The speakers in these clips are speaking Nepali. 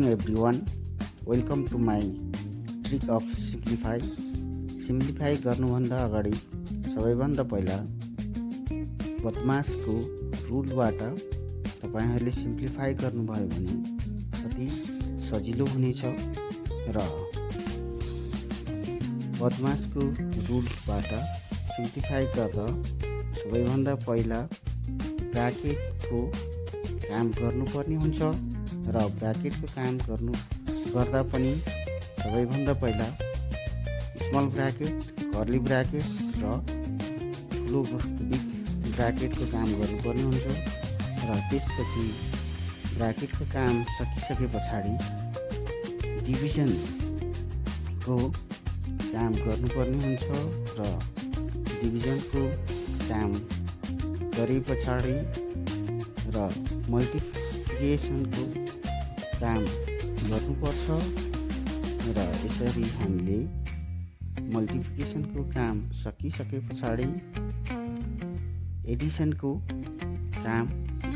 everyone, welcome to my trick of simplify. Simplify गर्नुभन्दा अगाडि सबैभन्दा पहिला बदमासको रुलबाट तपाईहरूले सिम्प्लिफाई गर्नुभयो भने अति सजिलो हुनेछ र बदमासको रुलबाट सिम्प्लिफाई गर्दा सबैभन्दा पहिला ब्राकेटको काम गर्नुपर्ने हुन्छ र ब्राकेटको काम गर्दा पनि सबैभन्दा पहिला स्मल ब्राकेट, कर्ली ब्राकेट र ठुलो ब्राकेटको काम गर्नुपर्ने हुन्छ र त्यसपछि ब्राकेटको काम सकिसके पछाडि डिभिजनको काम गर्नुपर्ने हुन्छ र डिभिजनको काम गरे पछाडि र मल्टिप्लिकेसनको काम गर्नुपर्छ र यसरी हामीले मल्टिप्लिकेसनको काम सकिसके पछाडि एडिसनको काम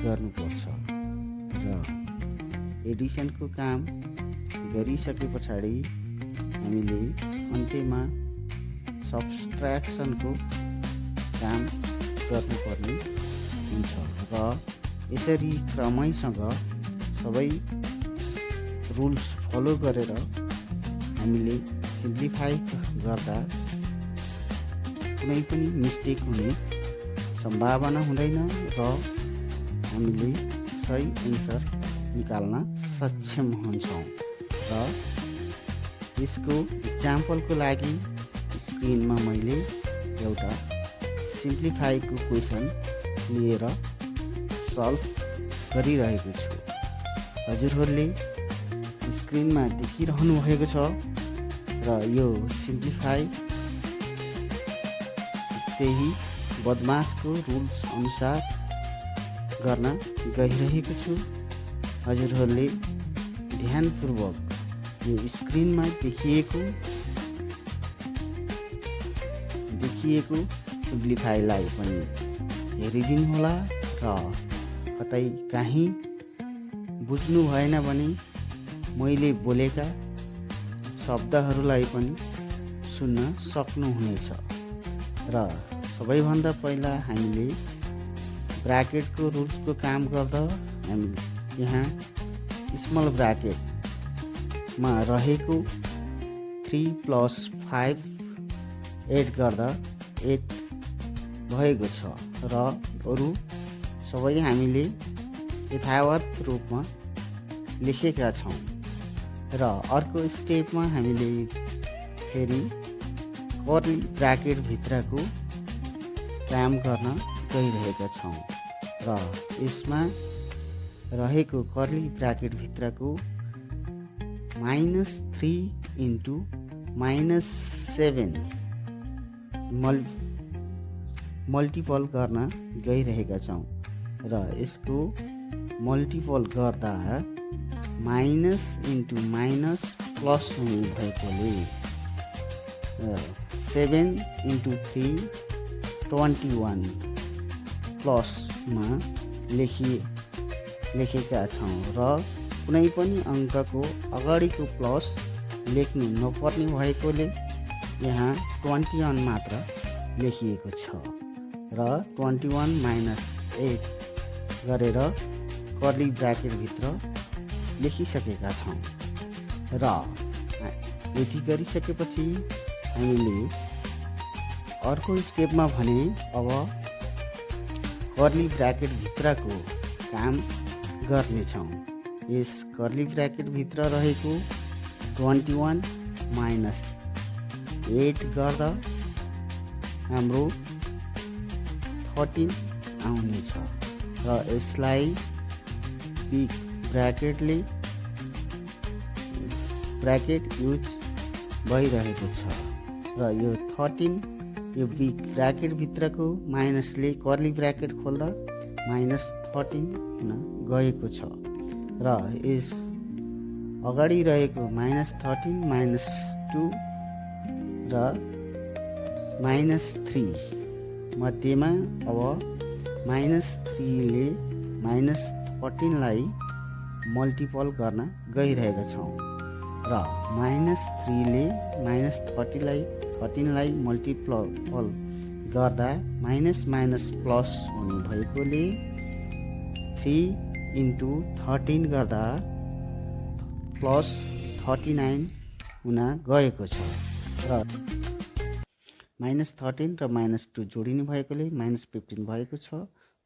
गर्नुपर्छ र एडिसनको काम गरिसके पछाडि हामीले अन्त्यमा सब्स्ट्र्याक्सनको काम गर्नुपर्ने हुन्छ र यसरी क्रमैसँग सबै रुल्स फलो गरेर हामीले सिम्प्लिफाई गर्दा कुनै पनि मिस्टेक हुने सम्भावना हुँदैन र हामीले सही एन्सर निकाल्न सक्षम हुन्छौँ र यसको इक्जाम्पलको लागि स्क्रिनमा मैले एउटा सिम्प्लिफाईको क्वेसन लिएर सल्भ गरिरहेको छु। हजुरहरूले स्क्रिनमा देखिरहनु भएको छ र यो सिम्प्लिफाई त्यही बदमासको रुल्स अनुसार गर्न गइरहेको छु। हजुरहरूले ध्यानपूर्वक यो स्क्रिनमा देखिएको सिम्प्लिफाईलाई पनि हेरिदिनुहोला र कतै काहीँ बुझ्नु भएन भने मैले बोलेका शब्दहरूलाई पनि सुन्न सक्नुहुनेछ र सबैभन्दा पहिला हामीले ब्राकेटको रुल्सको काम गर्दा हामी यहाँ स्मल ब्राकेटमा रहेको 3 + 5 एड गर्दा 8 भएको छ र अरू सबै हामीले यथावत रूपमा लेखेका छौँ र अर्को स्टेपमा हामीले फेरि कर्ली ब्राकेट भित्रको काम गर्न गइरहेका छौँ र यसमा रहेको कर्ली ब्राकेट भित्रको -3 × -7 मल्टिपल गर्न गइरहेका छौँ र यसको मल्टिपल गर्दा माइनस इन्टु माइनस प्लस हुने भएकोले 7 × 3 21 प्लसमा लेखेका छौँ र कुनै पनि अङ्कको अगाडिको प्लस लेख्नु नपर्ने भएकोले यहाँ 21 मात्र लेखिएको छ र 21 - 8 गरेर कर्ली ब्राकेटभित्र लेखिसकेका छौँ र यति गरिसकेपछि हामीले अर्को स्टेपमा भने अब कर्ली ब्राकेटभित्रको काम गर्नेछौँ। यस कर्ली ब्राकेटभित्र रहेको 21 - 8 गर्दा हाम्रो 13 आउनेछ र यसलाई बिग ब्राकेट युज भइरहेको छ र यो 13 यो बिग ब्राकेटभित्रको माइनसले कर्ली ब्राकेट खोल्दा -13 हुन गएको छ र यस अगाडि रहेको -13 - 2 र -3 मध्येमा अब -3 ले -14 लाई मल्टिपल गर्न गइरहेका छौँ र -3ले -13लाई मल्टिपल गर्दा माइनस माइनस प्लस हुने भएकोले 3 इन्टु 13 गर्दा प्लस 39 हुन गएको छ र -13 र -2 जोडिने भएकोले -15 भएको छ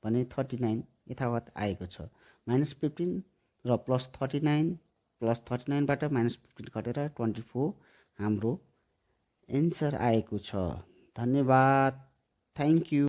भने 39 यथावत आएको छ। -15 र +39 बाट -15 घटेर 24 हाम्रो एन्सर आएको छ। धन्यवाद। Thank you.